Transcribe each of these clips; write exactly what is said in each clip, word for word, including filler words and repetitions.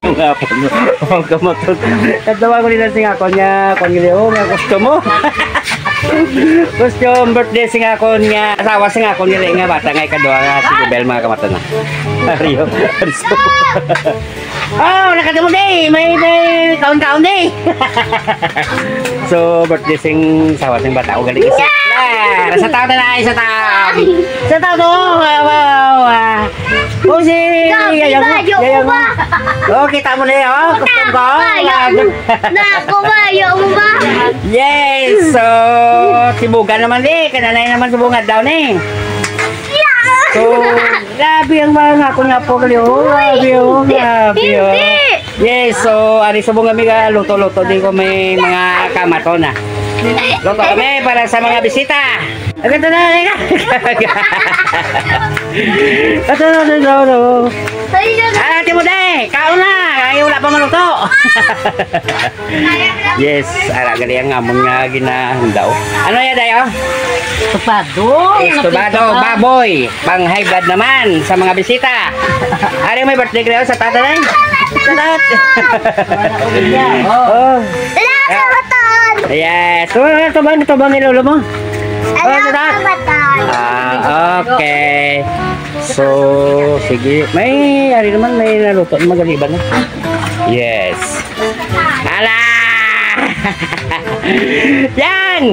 Nga po, no? Ang kamaton. Katawa ko nila sing akon nga, kung nila, oh, nga gusto mo. Gusto ang birthday sing akon nga, asawa sing akon nila nga bata nga ikaduha nga si Jubel, mga kamaton na. Ario, Arso. Oh, nakadamo day, may, may kaon-kaon day. So, birthday sing asawa sing bata, ugali isip. Yeah! Sa tao na lang, sa tao. Sa tao, oh, wow, wow, wow. O, si Gabi, Yayang mo, bayo mo Yayang mo. Ba? O, kita mo na yun, o. Custom ko. Bayo mo. Nako, bayo mo ba? Yes, so, tibugan naman, eh. Kananay naman sa bungad daw, eh. So, grabe ang mga ngako nga po, o. Grabe, o. Grabe, o. Hindi. Yes, so, ari subong kami ka luto-luto din ko may mga kamaton, ah. Luto kami para sa mga bisita. Agad na, agad. Ito na, ito na, ito na. Ah, Ate mo, day, kaon na. Ay, wala pa maluto. Yes, ara gali ang amon nga ginahanda, o. Ano ya, day, o? Estofado. Estofado, baboy. Pang high blood naman sa mga bisita. Ari may birthday kayo sa tata, day? Sa tata. Oh. Wala sa baton. Yes. Wala, tubang, tubang ni lolo mo. Wala sa baton. Ah, okay. So, sige. May, ari naman, may naluto na magaliban na. Yes. Hala! Yan!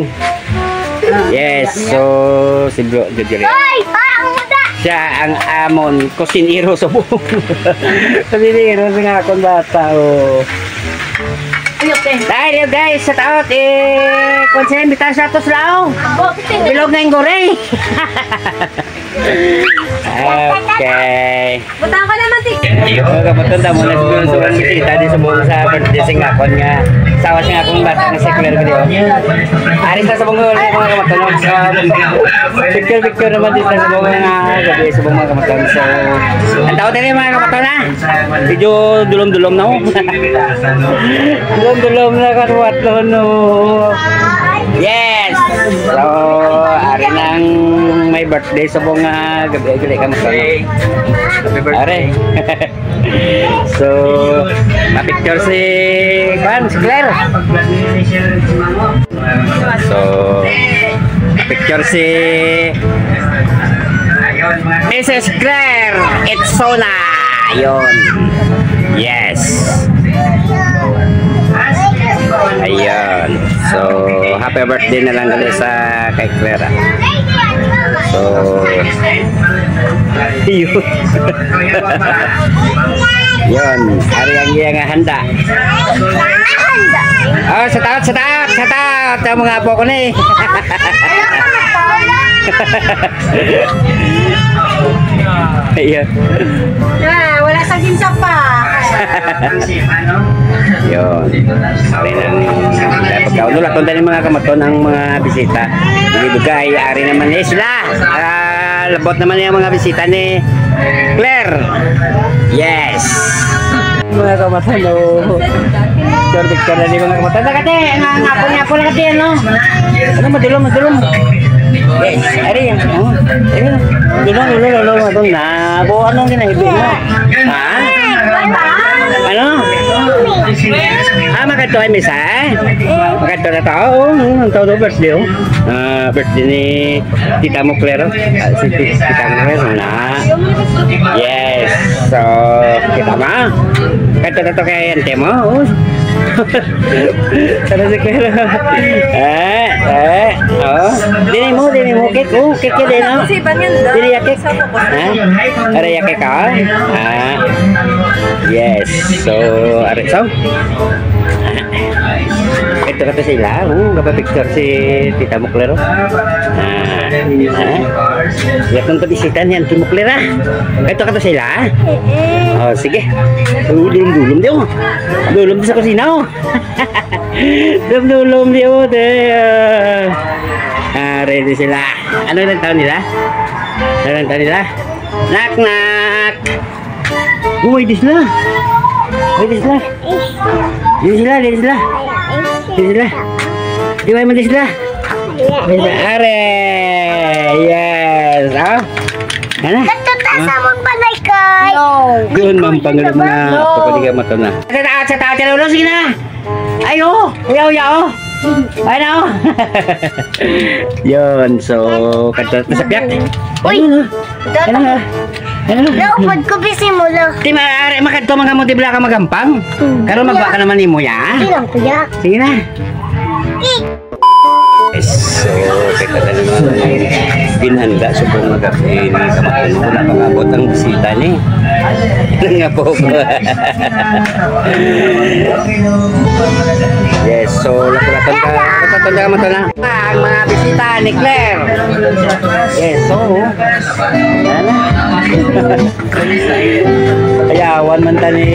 Yes, so, si Bro Jujuri. Hoy! Hoy, ang muda! Siya ang amon kusinero sa buong. Kusinero sa nga akong bata, o. Ay, okay. Dahil yun, guys, sa taot, eh, kung siya, imbitar siya to sa lao. Bilog na yung gore. Okay. Butang ko naman, ti- Mga kamatanda, muna siguro sa mga bisita di sa buong sa birthday sing akon nga asawa sing akong bata nga si Claire Griot. Ari sa subong ko, mga kamatanda, sa picture-picture naman dito sa buong nga gabi sa buong mga kamatanda. So, ang tao din, mga kamatanda, medyo dulom-dulom na, o. Dulom-dulom na, katuwat, no. Yes! So, ari nang may birthday sa buong, ah, gabi. Ay, gali ka, Master. Happy birthday. Are. So, ma-picture si, kwan, si Claire. So, picture si Missus Claire Itsona. Yun. Yes. Ayun. So, happy birthday na lang gali sa kay Claire, ah. So, yun. Yun. Ari ang iya nga handa. Ah, sa taot, sa taot, sa taot. Ang mga apo ko ni. Ayun. Ah, wala sa ginsa pa. Yun. Ari na ang pagkaon. Wala, kung dali mga kamaton ang mga bisita. Hindi ba kay ari naman, eh, sila. Ah, labot naman yung mga bisita ni Claire. Yes. Mga kamatan, o. Picture, picture na di, mga kamatan. Nakati, ang, ang apo niya, apo, nakati, ano? Ano, madulom, madulom. Yes, ari, o. Ari, dulom, dulom, dulom, dulom, na. Bo, anong ginahibi mo? Ha? Ano? Ah, makadto ay misa, eh? Makadto na tao. O, ang tao daw birthday, o. Ah, birthday ni Tita mo, Claire, o. Ah, si Ti-, Tita mo, Claire, na. Yes. So, kita mo? Kadto na to kay ante mo, o. Tara si Claire. Eh, eh, o. Dili mo, dili mo, cake, o. Cake, dili, no? Dili ya cake. Ha? Aray ya cake, ha? Ah. Yes. So, aray, so? Ito ka to sila. O, gapa-picture si Tita mo, Claire, o. Ah, ah. Yakon pa bisita ni Auntie mo, Claire, ah. Ito ka to sila, ah. Mm-mm. O, sige. Dulom-dulom di, o. Dulom sa kusina, o. Dulom-dulom di, o, te. Ah, ready sila. Ano ang tawag nila? Ano ang tawag nila? Knock, knock. Uy, di sila. Uy, di sila. Di sila, di sila. Di sila. Di ba man di sila? Di sila. Are. Yes. Ah? Ano? Nagtataas Ah? Ang balay ka. No. Yun, ma'am, pangalan mo na. No. Kapag di ka matuna. Sa taas, sa taas, sa ulo, sige na. Ay, oh. Ayaw, ayaw, oh. Ano? Yun, so, kadto na sa piyak. Uy. Ano na? Ano na? Ano na? Naupod ko, bisi mo lang. Di maaari, makadto man ka mo, di bala ka magampang. Hmm. Karon magwa ka naman nimo, ya? Sige lang, kuya. Sige na. Yes, so, kita na naman, eh, ginhanda sa buong mga gabi ni Kamaton. Wala pa nga abot ang bisita ni. Nga po. Yes, so, lato-laton ka, lato-laton ka, Kamaton, ha? Ang mga bisita ni Claire. Yes, so, ano? Ayawan man ta ni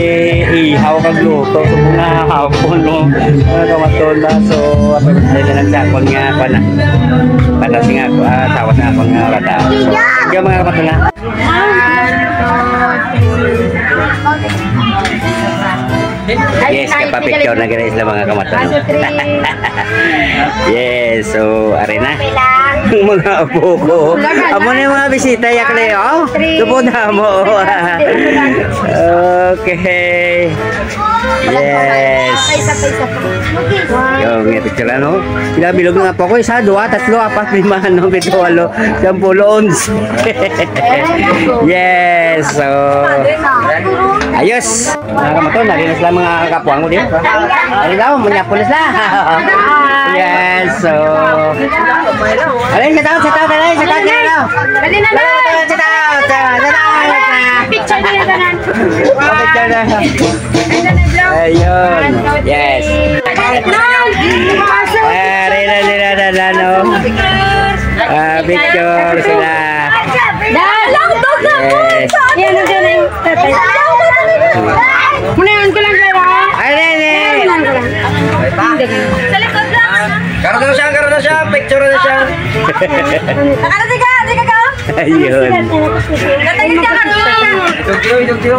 ihaw kag luto sa mga hapon, no? Mga Kamaton, ha? So, ato na lang sa akon nga, kuwan na. Para sa nga, ah, asawa sa akon nga bata. So, thank you, mga Kamaton, ha? Yes, kapapicture na gani sila, mga Kamaton. Yes, so, ari na. Ang mga apo ko. Amo na yung mga bisita, ya, Cleo. Tupod na mo. Okay. Yes. Yung, ito sila, no? Pila bilog nga po ko. Isa, dua, tatlo, apat, lima, ano, pito, walo, siyampulo, onse. Yes, so, ayos. Mga Kamaton, nari na sila mga kapuan ko din. Ari daw, manyapon na sila. Yes, so. Alin, shout out, shout out, alin, shout out, shout out. Dali na, shout out, shout out, shout out. Picture din tanan. Picture na. Ayun. Yes. Ari na, ari na, ari na, no? Ah, picture sila. Dalang to ka. Yes. Yan ang ganun. Tatay. Unahan ko lang, Dara. Ay, ay, ay. Unahan ko lang. Sa likod lang. Karon na siya, karon na siya. Picture na siya. Nakarating ka, di ka ka? Ayun. Natayin ka, karon. Itong tiyo, itong tiyo.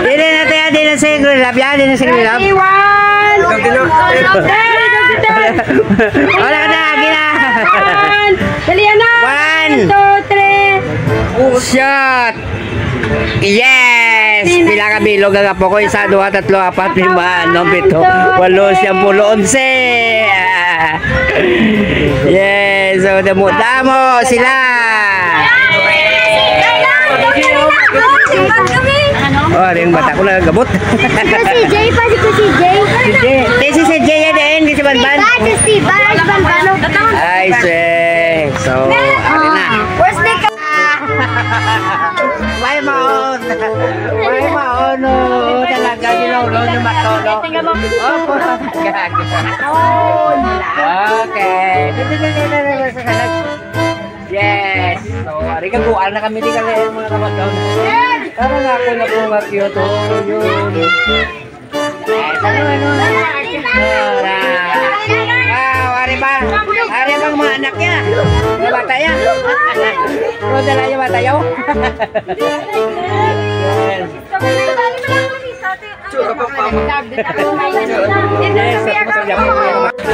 Dili na tayo, dili na sa Green Lab, yan, dili na sa Green Lab. Iwan. Itong tiyo. Dali, itong tiyo. Wala na, agi na. Dali, anak. One. One, two, three. Shot. Yes! Pila ka bilog ang apo ko? Isa, duha, tatlo, apat, lima, anom, pito, walo, siyampulo, onse. Yes! So, damo-damo sila. Oh, ari ang bata ko na gabot. Si C J pa, si C J. C J. Di si C J yan, eh, hindi si Banban. Diba? Si Steven, si Banban. Ay, si. So, ari na. Where's the May maon. May maon, no. Talaga, ginaulo ni Mato, no? Opo, talaga. Okay. Yes. So, ari ka, kuha na kami di kali, mga Kamaton. Tara na ako na po, Matthew, to. Yun. Wow, ari ba? Ari bang mga anak niya? Mga bata niya? O, dala yung bata niya.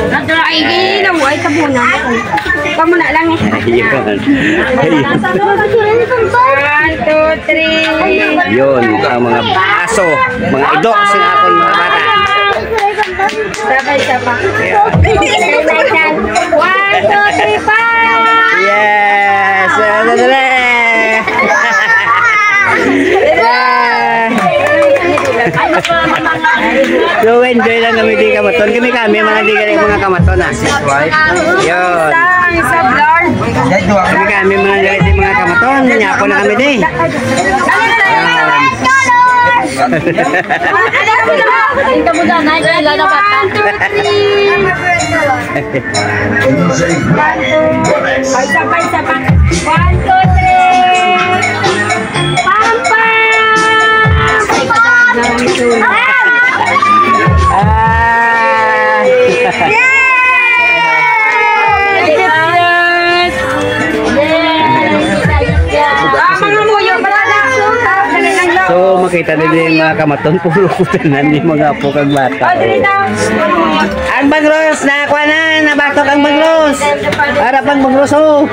Nadra ay ginaway ka muna. Pamuna lang eh. Ayun. One, two, three. Yun, ang mga aso, mga ido, sila akong mga bata. Sabay, sabay. One, two, three, five. Yes! Dali, dali! Yeah! So, enjoy lang kami di Kamaton. Kami, kami, mga di kami, mga Kamaton, ah. Yun. Kami, kami, mga di, mga Kamaton. Nyapo na kami di. Ang kabuda na, ila na bata. One, two, three. Isa pa, isa pa. One, two, three. Pam, pam! Ah! Yes! Yes! Ah, mga muyo, pala na. So, makita din yung mga Kamaton, puro ko tanan yung mga apo kag bata. Oh, dali na. Ang bangros, nakakuha na, nabatok ang bangros. Harap ang bangros, oh.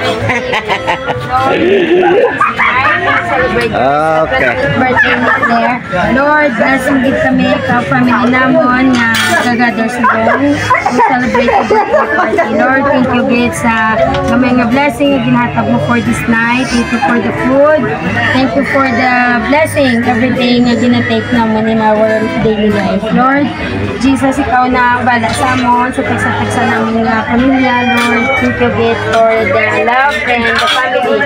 Celebrate Okay. Birthday ni Claire. Lord, blessing gid kami ka family namon nga gagather sa Bong. We celebrate the birthday party. Lord, thank you gid sa gamay nga blessing nga ginhatag mo for this night. Thank you for the food. Thank you for the blessing, everything nga ginatake namon in our daily life. Lord, Jesus, ikaw na ang bala sa amon, sa tagsa-tagsa namin nga pamilya, Lord. Thank you gid for the love and the family.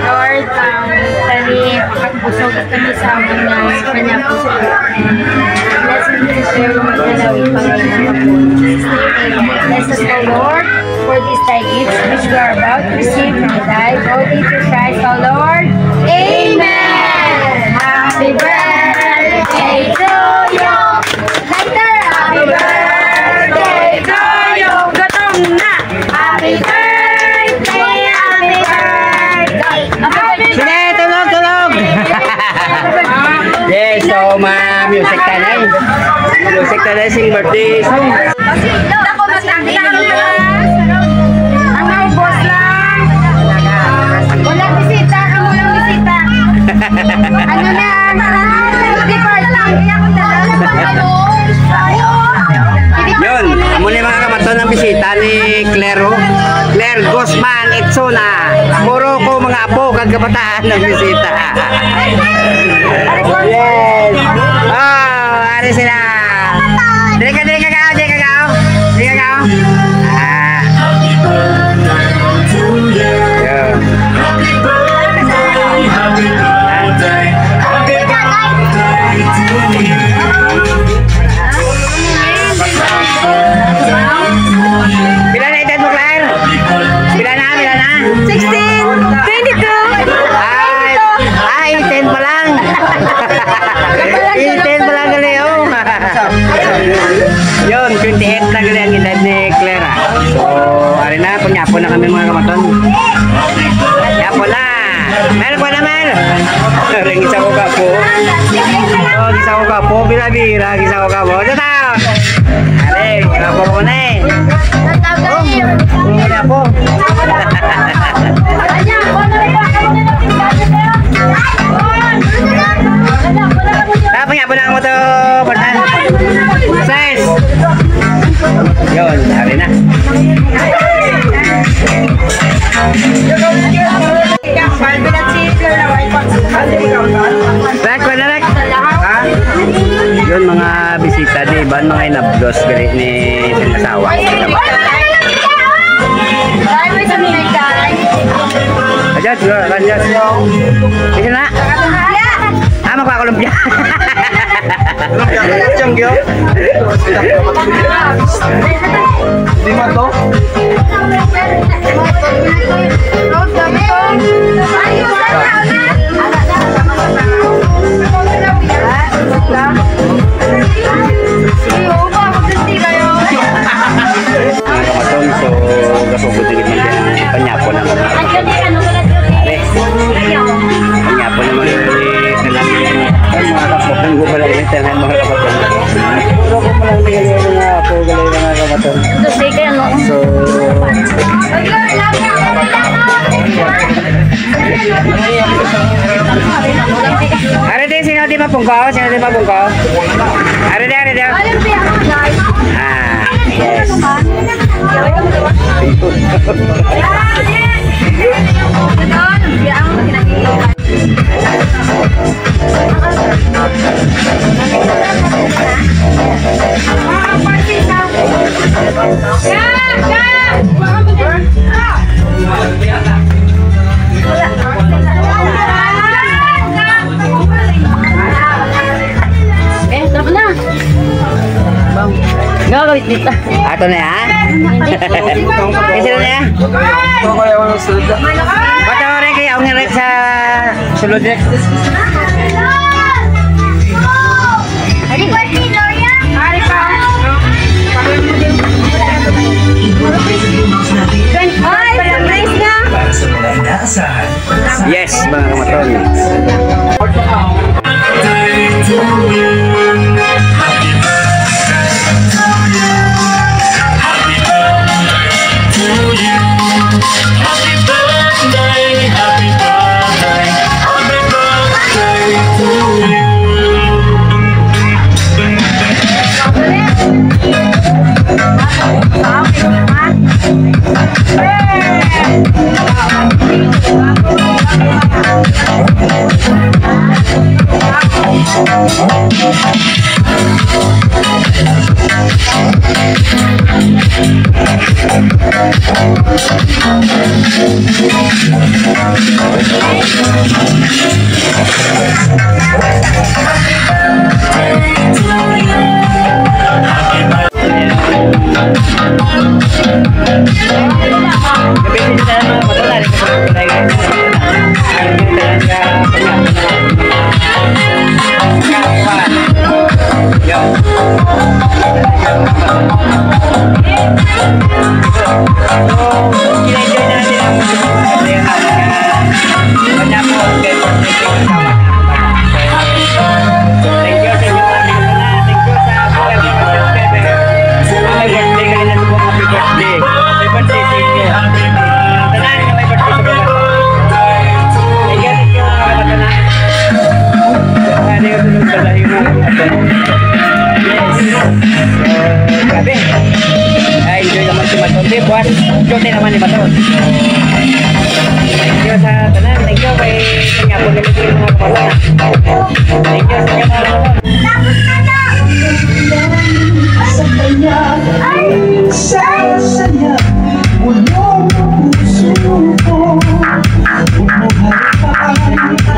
Lord, um, kami, makapusog kami sa amon nga panyapo sa Lord. And blessed be the prayer of the Lord. Bless us, O Lord, for these thy gifts which we are about to receive from thy holy through Christ our Lord. Amen. Happy birthday to you. Later, happy birthday to you. Gutom na. Happy birthday, happy birthday. Happy Sige, tulog, tulog. Yes, so ma music ka na eh. Music ka na sing birthday song. Ako, mas ang ang mga boss lang. Walang bisita, ang walang bisita. Ano na, ang party, party. Yun, amo ni mga kamaton ang bisita ni Claire, oh. Claire Guzman Itsuna. Puro ko mga apo kag kabataan ang bisita. Yes. Oh, ari sila. Dili ka, dili ka kao, dili ka kao. Dili ka kao. Ah. Yeah. Pila na edad mo, Claire? Pila na, pila na? Sixteen, twenty-two. Ay, ay, ten pa lang. Ten pa lang gali, oh. Yun, twenty-eight na gali ang edad ni Claire, ah. So, ari na, panyapo na kami, mga kamaton. Panyapo na. Mel, kuha na, Mel. Ring isa ko kapo. Oh, isa ko kapo, bira-bira, isa ko kapo. Ito ta. Are, kapo ko na eh. Oh, wala po. Tapos nga po na ang motor, partner. Size. Yun, sabi na. Rek, wala, Rek. Ha? Yun, mga bisita, di ba? Mga inabdos, gali ni sing asawa. Ayan, ayan. Isa na. Ah, magpa-Colombia. Colombia, Colombia. Di man to? Mga kamaton, so, gasugod na gid man din. Panyapo na. Are, panyapo na man din. Ay, mga kamaton, go pala ini, tanan, mga kamaton. Puro ko pala ini, mga ako, galay, mga kamaton. Gusto kayo, no? So, Are din, sino di mapungko? Sino di mapungko? Are din, are din. Ah, yes. Eh, tama na. Nga, kawit dito. Ato na, ha? Hindi. Isa na, ha? Ito kaya ang sulod. Bato rin kaya ang rin sa sulod, eh. Ari pa. Ay, surprise nga. Para sa mga inaasahan. Yes, mga kamaton. Di, buwas, duty naman ni Bato. Thank you sa tanan. Thank you kay kanya po nila yung mga kabataan. Thank you sa inyo, mga kabataan. Sa kanya, ay, sa kanya, bulong ang puso ko. Buhay pa ang alaala.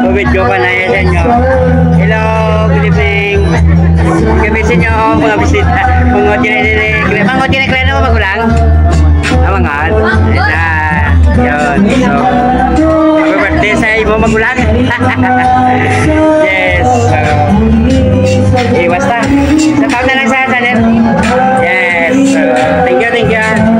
Covid ko pa na yan sa inyo. Hello, good evening. Kami sa inyo, mga bisita. Mga tinitili. Mga tinitili na magulang. Ah, mga. Ayan. Yun. So, happy birthday sa imo magulang. Yes. So, eh, basta. Sa taon na lang sa, sa left. Yes. So, thank you, thank you.